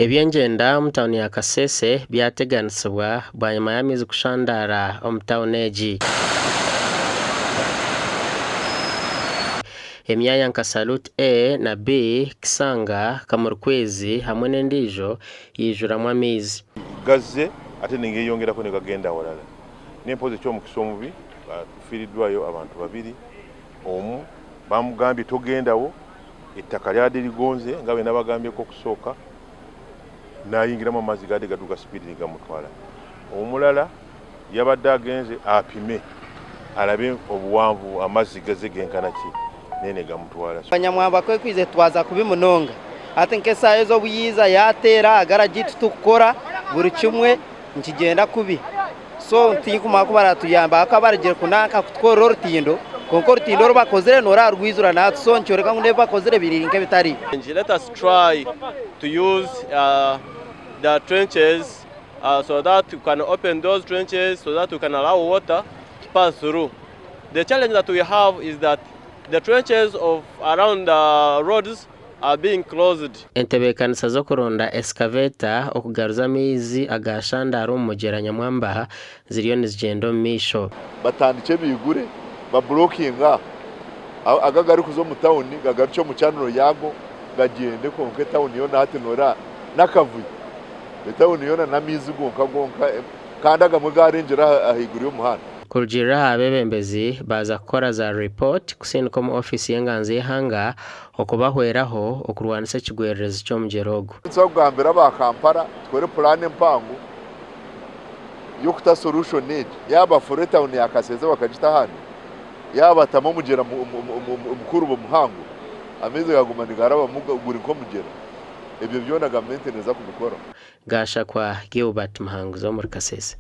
Eby'engyenda omu tauni ya Kasese byateganisibwa bwanyima y'amaizi kushandaara omu tauni egi. Emyanya nka Salute A na B, Kisanga, Kamurikwezi hamwe n'endiijo yaijuramu amaizi. Gazze ate nigeyongerako nigagenda awalala naye mpozi ekyomukisa omubi tufiiriddwayo abantu babiri omu bamugambye togendawo Ettaka lyabadde ligonze nga bwe nabagambyeko okusooka n'ayingiramu amazzi gaadde gadduka sipiidi ne gamutwala. Omulala yabadde agenze apime alabe obuwanvu amazzi gazze genkana ki naye ne gamutwala. Nyamwamba ku ekwiza etutwaza kubi munonga. Hati nk'esaaha ezi obu yaiza yaateera agara gitu tukukora buri kimwe nikigyenda kubi. So tinkumanya ku baratuyamba ahakuba barugire kunanka kutukorera orutindo kwonka orutindo oru bakozire noreeba rwizura nahati so nikyoreka ngu n'ebi bakozire biri nk'ebitari. Let us try to use the trenches so that we can open those trenches so that we can allow water to pass through. The challenge that we have is that the trenches of around the roads are being closed. Entebeekanisa z'okuronda excavator okugaruza amaizi agaashandaara omu mugyera Nyamwamba ziriyo nizigyenda omu maisho. Batandikye baigure babulokinge aho, ago agarikuza omu tawuni gagarukye omu chanuro yaago gagyende kwonka etawuni yoona hati noreeba n'akavuyo, etawuni yoona n'amaizi gonka gonka kandi agamwe gaarengyera ahaiguru y'omuhanda. Kurugiirira aha beebembezi, baaza kukora za ripooti kusindika omu ofiisi y'enganzi y'eihanga okubahweraho okurwanisa ekigwererezi ky'omugyera ogu. Nituza kugambira aba Kampala tukore pulaani empango y'okuta solution egi. Yaaba bafurura etawuni ya Kasese bakagita ahandi, yaaba batamu omugyera mukuru muhango, amaizi gaguma nigarabamu guri nk'omugyera. Ebyo byona gavumenti neeza kubikora. Gashakwa Gilbert Muhanguzi omuri Kasese.